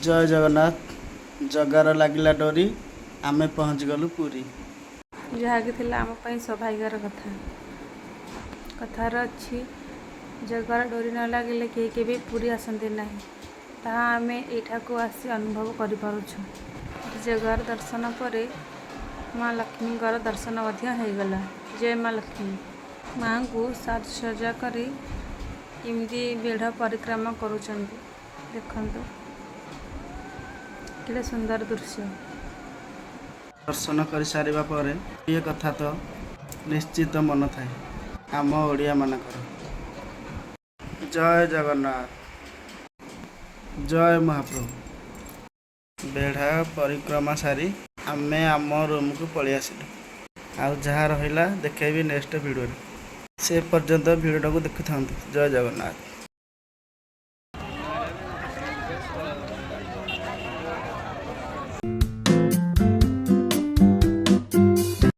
ଜୟ ଜଗନ୍ନାଥ। ଜଗାର ଲାଗିଲା ଡୋରି, ଆମେ ପହଞ୍ଚିଗଲୁ ପୁରୀ। ଯାହାକି ଥିଲା ଆମ ପାଇଁ ସୌଭାଗ୍ୟର କଥା। କଥାରେ ଅଛି, ଜଗାର ଡୋରି ନ ଲାଗିଲେ କେହି କେବେ ପୁରୀ ଆସନ୍ତି ନାହିଁ। ତାହା ଆମେ ଏଇଠାକୁ ଆସି ଅନୁଭବ କରିପାରୁଛୁ। ଜଗାର ଦର୍ଶନ ପରେ ମା ଲକ୍ଷ୍ମୀଙ୍କର ଦର୍ଶନ ମଧ୍ୟ ହେଇଗଲା। ଜୟ ମା ଲକ୍ଷ୍ମୀ। ମାଙ୍କୁ ସାଜସଜ୍ଜା କରି କେମିତି ବେଢ଼ ପରିକ୍ରମା କରୁଛନ୍ତି, ଦେଖନ୍ତୁ। କେତେ ସୁନ୍ଦର ଦୃଶ୍ୟ! ଦର୍ଶନ କରିସାରିବା ପରେ ଇଏ କଥା ତ ନିଶ୍ଚିତ ମନ ଥାଏ ଆମ ଓଡ଼ିଆମାନଙ୍କର। ଜୟ ଜଗନ୍ନାଥ, ଜୟ ମହାପ୍ରଭୁ। ବେଢ଼ା ପରିକ୍ରମା ସାରି ଆମେ ଆମ ରୁମକୁ ପଳେଇ ଆସିଲୁ। ଆଉ ଯାହା ରହିଲା, ଦେଖେଇବି ନେକ୍ସଟ ଭିଡ଼ିଓରେ। ସେ ପର୍ଯ୍ୟନ୍ତ ଭିଡ଼ିଓଟାକୁ ଦେଖୁଥାନ୍ତୁ। ଜୟ ଜଗନ୍ନାଥ।